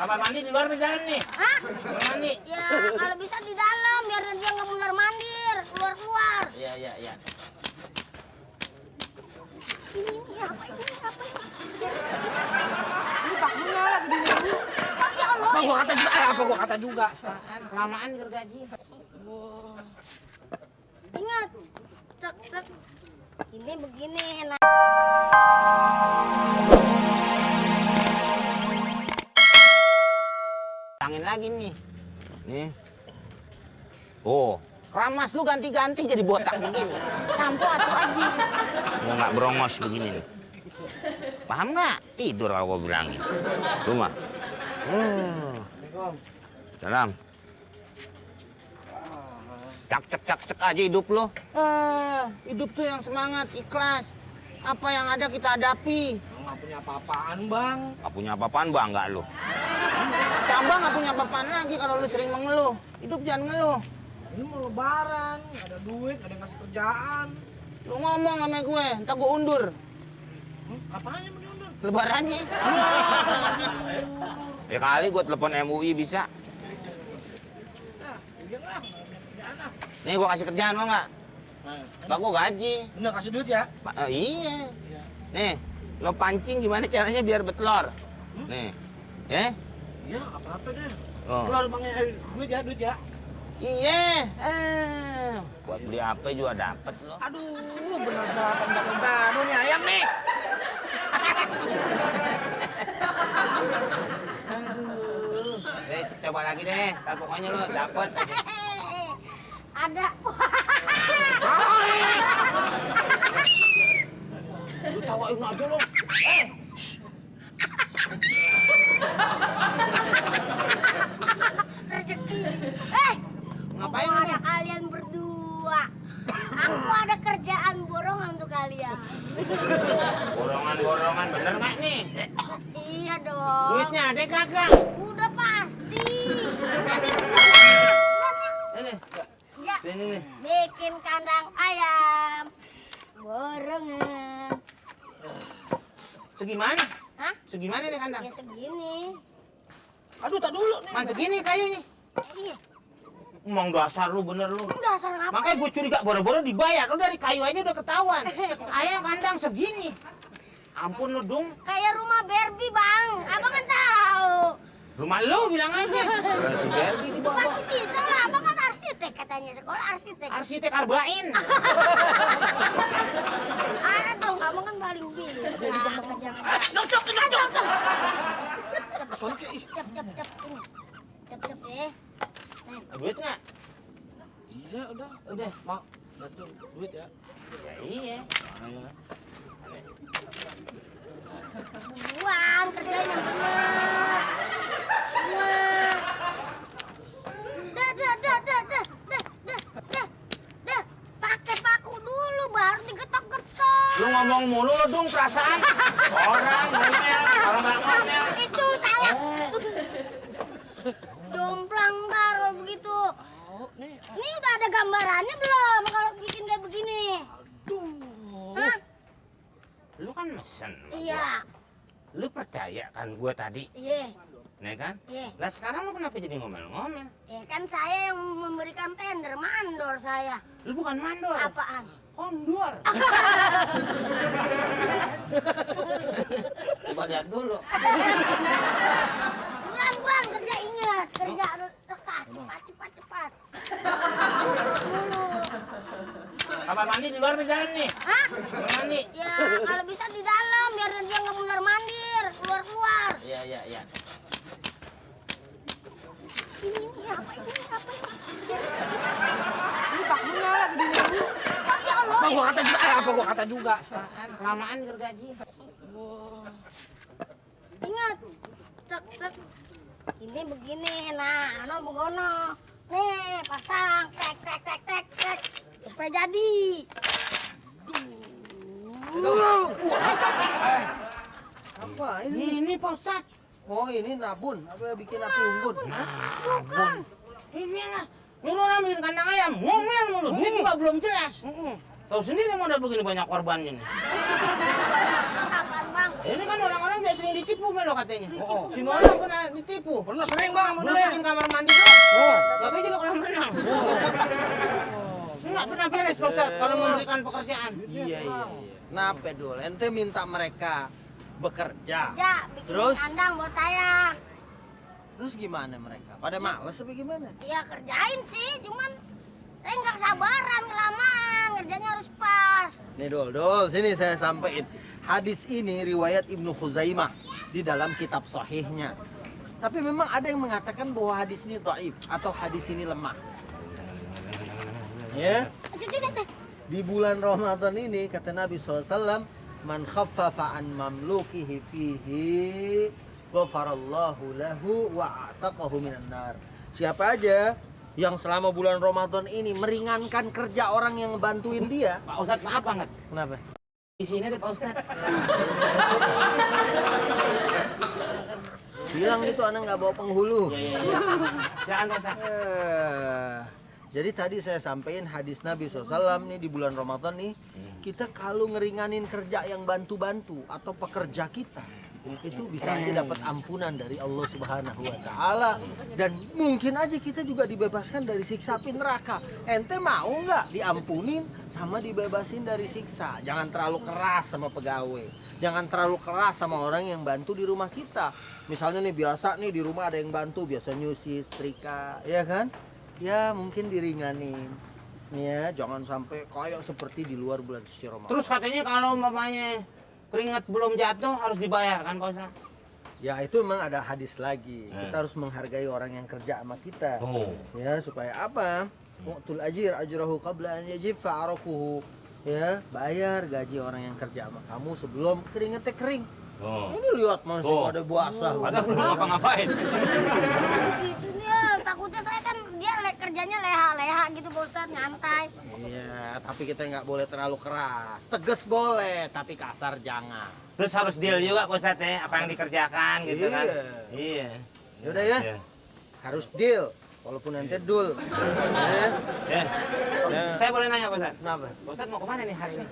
Kamar mandi di luar di dalam nih? Hah? Kamar mandi. Ya kalau bisa di dalam biar dia nggak mundar mandir keluar. Iya. Ini apa ini? Ini bangunnya lagi di minggu. Oh ya Allah. Apa gua kata juga. Kelamaan gergaji. Ingat. Cek. Ini begini. Nah. Angin lagi nih. Nih. Oh, keramas lu ganti-ganti jadi botak begini. Sampo atau aja. Mau nggak brongos begini nih. Paham nggak? Tidur kalau gua bilangin. Tuh mah. Salam. Cak aja hidup lo. Hidup tuh yang semangat, ikhlas. Apa yang ada kita hadapi. Nggak punya apa-apaan, Bang. Gak punya apa-apaan bangga lo. Tambah gak punya apa-apaan lagi kalau lu sering mengeluh. Hidup jangan ngeluh. Ini mau lebaran, ada duit, ada yang ngasih kerjaan. Lu ngomong sama gue, ntar gue undur. Apaan yang mau diundur? Lebarannya. Ya kali gue telepon MUI bisa. Nah, iya nggak? Kerjaan ah. Nih gue kasih kerjaan mau nggak? Pak gue gaji. Bener kasih duit ya? Iya. Nih, lo pancing gimana caranya biar betelor. Nih, ya? Iya, apa-apa deh. Oh. Keluar Bangnya, duit ya. Iya. Buat beli apa juga dapet lo. Aduh, bener sarapan gado-gado nih ayam nih. Coba lagi deh, ntar pokoknya lo dapet. Ada. Lu tawain aja lo. Rezeki. Ngapain Mau lu? ada kalian berdua. Aku ada kerjaan borongan untuk kalian. Borongan bener nggak nih? Iya dong. Duitnya ada kagak? Udah pasti. Ini, Ya, ini. bikin kandang ayam. Borongan. Segimana? Hah? Segimana nih kandang? Ya segini. Aduh, tak dulu nih. Man segini kayunya. Iya. Emang dasar lu bener lu. Dasar ngapa? Makanya gue curiga boro-boro dibayar. Lu dari kayu aja udah ketahuan. Ayam kandang segini. Ampun lu dong. Kayak rumah Barbie, Bang. Abang kan tahu. Rumah lu bilang aja. Si Barbie di bawah. Pasti bisa lah. Abang kan arsitek katanya. Sekolah arsitek. Arsitek Arbain. Ada dong. Abang kan paling bisa. Nyocok. Cep. Sini. Cep deh. Duit nggak? Iya, udah. Udah. Mak, bantu duit ya. Ya iya. Ayo. Buang. Kerjain yang bener. Buang. Dah. Pakai paku dulu baru digetok-getok. Lu ngomong mulu lu dong perasaan. Orang ngomel, kalau nggak ngomel. Itu salah. Jomplang ntar kalau begitu. Oh, nih. Ini udah ada gambarannya belum kalau bikin kayak begini? Aduh. Hah? Lu kan mesen. sama Iya. gua. Lu percaya kan gue tadi, Iya. nih kan? Iya. Lah sekarang lu kenapa jadi ngomel-ngomel? Ya kan saya yang memberikan tender, mandor saya. Lu bukan mandor. Apaan? Kondor. Coba lihat dulu. Kurang kerja ingat, kerja lekas, cepat. Dulu. Kamar mandi di luar di dalam nih? Hah? Kamar mandi. Ya kalau bisa di dalam biar dia nggak mundar mandir, keluar. Iya. Ini apa ini? Ini bangunnya lagi di minggu. Oh ya Allah. Apa gua kata juga. Kelamaan gergaji. Ingat, cek. Ini begini, nah, begono. Nih, pasang, tek. Supaya jadi. Apa ini? Ini Pak Ustad. Oh, ini nabun. Apa bikin api unggun? Bukan. Ini lah. Ini orang bikin kandang ayam, ngomel mulu. Dia juga belum jelas. Tahu sendiri modal begini banyak korbannya nih. Kapan, Bang? Ini kan orang-orang biasa sering ditipu Melo katanya. Si Mono pernah ditipu. Pernah sering bang sama Belum dia. bikin kamar mandi doang. Katanya juga kolam renang. Enggak pernah beres Pak Ustadz kalau memberikan pekerjaan. Iya. Kenapa Dul? Ente minta mereka bekerja. Kerja, bikin Terus? kandang buat saya. Terus gimana mereka? Pada males apa gimana? Ya kerjain sih, cuman saya nggak kesabaran kelamaan, kerjanya harus pas. Nih Dul, sini saya sampaikan. Hadis ini riwayat Ibnu Khuzaimah di dalam kitab sahihnya. Tapi memang ada yang mengatakan bahwa hadis ini dhaif atau hadis ini lemah. Ya. Di bulan Ramadan ini kata Nabi SAW, man khaffafa an mamlukihi fihi ghafarallahu lahu wa a'taqahu minan nar. Siapa aja yang selama bulan Ramadan ini meringankan kerja orang yang bantuin dia. Pak Ustadz maaf banget. Kenapa? Di sini ada Pak Ustadz. Bilang itu anak nggak bawa penghulu. Silakan Pak Ustadz. Jadi tadi saya sampaikan hadis Nabi SAW nih di bulan Ramadan nih, kita kalau ngeringanin kerja yang bantu-bantu atau pekerja kita, itu bisa aja dapat ampunan dari Allah Subhanahu wa Ta'ala, dan mungkin aja kita juga dibebaskan dari siksa api neraka. Ente mau nggak diampunin sama dibebasin dari siksa? Jangan terlalu keras sama pegawai, jangan terlalu keras sama orang yang bantu di rumah kita. Misalnya nih biasa nih di rumah ada yang bantu, biasa nyuci, setrika, ya kan? Ya mungkin diringanin. Ya, jangan sampai kayak seperti di luar bulan suci Ramadan. Terus katanya kalau umpamanya keringat belum jatuh harus dibayar kan Pak Ustadz? Ya itu memang ada hadis lagi. Kita harus menghargai orang yang kerja sama kita. Oh. Ya supaya apa? Waqtul ajir ajrahu qabla an yajiffa arakuhu. Ya, bayar gaji orang yang kerja sama kamu sebelum keringetnya kering. Oh. Ini lihat masih Oh. pada basah. Padahal belum ngapa-ngapain. Gitu dia, takutnya saya kan dia kerjanya leha-leha gitu Pak Ustadz, nyantai. Iya, tapi kita nggak boleh terlalu keras. Tegas boleh, tapi kasar jangan. Terus harus deal juga Pak Ustadz ya, apa yang dikerjakan gitu kan. Iya. Iya. Yaudah ya, Iya. harus deal. Walaupun nanti dul. Ya. Ya. Saya boleh nanya Pak Ustadz? Kenapa? Pak Ustadz mau kemana nih hari ini?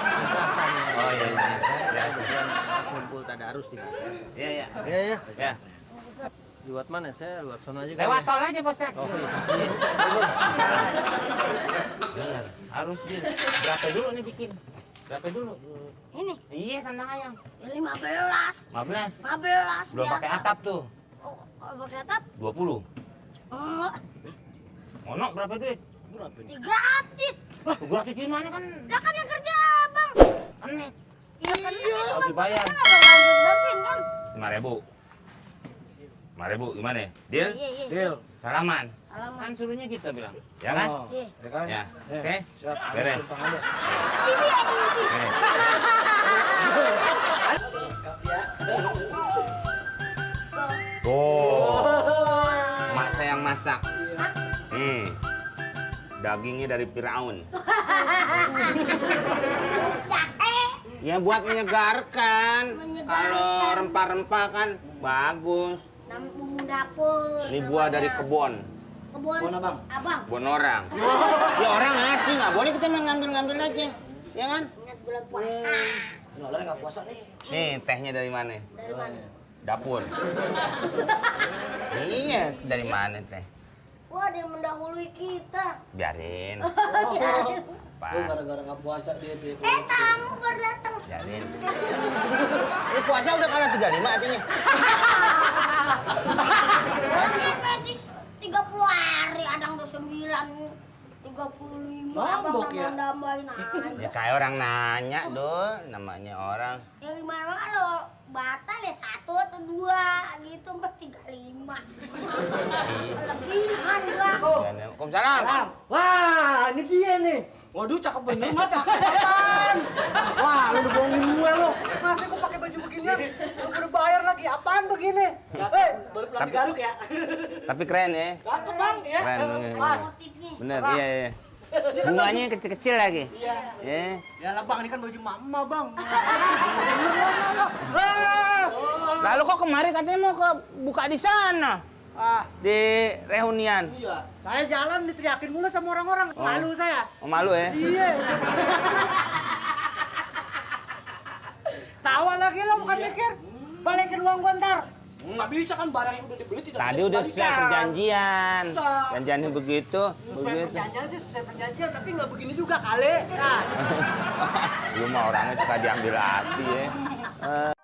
Rasanya. Oh iya. Ya, kemudian kumpul tadarus di mana? Iya iya. Ya ya. Ya. Lewat mana? Saya lewat sana aja. Lewat kali ya. tol aja Pak Ustadz. Oh, iya. Dengar, harus deal. Berapa dulu nih bikin? Berapa dulu? Ini Iya kandang ayam. ya 15. 15. 15 Belum pakai biasa. atap tuh. Oh, kalau pakai atap? 20. Enggak, Monok berapa duit? ya gratis. Wah, gratis gimana kan? Lah kan yang kerja Abang. Enek. Ya kan Harus dibayar. Kan Abang bantuin kan? 5.000. 5.000 gimana ya? Deal? Iya, iya. Deal. Salaman. Alamak. Kan suruhnya kita bilang. Ya kan? Oh, Iya. ya kan? Ya. Ya. Oke. Siap. Beres. Tentang ada. Ini aja ini. Oke. Tuh. Mak saya yang masak. Dagingnya dari Firaun. Jahe. Ya buat menyegarkan. Menyegarkan. Kalau rempah-rempah kan bagus. Nama bumbu dapur. Ini buah dari kebun. Kebun Kebun abang. Abang. Kebun orang. Ya orang ngasih, nggak boleh kita main ngambil-ngambil aja. Ya kan? Ingat bulan puasa. Nggak lah nggak puasa nih. Nih tehnya dari mana? Dari mana? Dapur. Iya, dari mana teh? Wah, dia mendahului kita. Biarin. Apa? Oh, gara-gara nggak puasa dia tuh. Tamu baru datang. Biarin. Ini puasa udah kalah 35 artinya. Kan pedik 30 hari, ada yang 9, 35. Mabok Abang ya? nambah-nambahin Ya aja. kayak orang nanya, Dul. Namanya orang. Ya gimana kalau batal ya 1 atau 2 gitu, 35. Kelebihan gua. Waalaikumsalam. Wah, ini dia nih. Waduh, cakep bener mata. Apaan? Wah, lu udah bohongin gue lu. Masa gue pakai baju beginian? Lu udah bayar lagi. Apaan begini? Hei, baru pulang di Garut ya. Tapi keren ya. Cakep bang, ya. Keren, bener. Mas. Motifnya. Bener, iya, iya. Bunganya kecil-kecil lagi. Iya. Ya. Ya lah bang, ini kan baju mama bang. Lalu kok kemarin katanya mau ke buka di sana? Di reunian. Iya. Saya jalan diteriakin mulu sama orang-orang. Malu saya. Oh, malu ya? Iya. ketawa lagi lo, bukan mikir. Balikin uang gua ntar. Nggak bisa kan, barang yang udah dibeli tidak Tadi bisa udah dibalikan. selesai perjanjian. Susah. Perjanjiannya begitu, Sesuai begitu. perjanjian sih, sesuai perjanjian, tapi nggak begini juga kali. Nah. Lu mah orangnya suka diambil hati ya.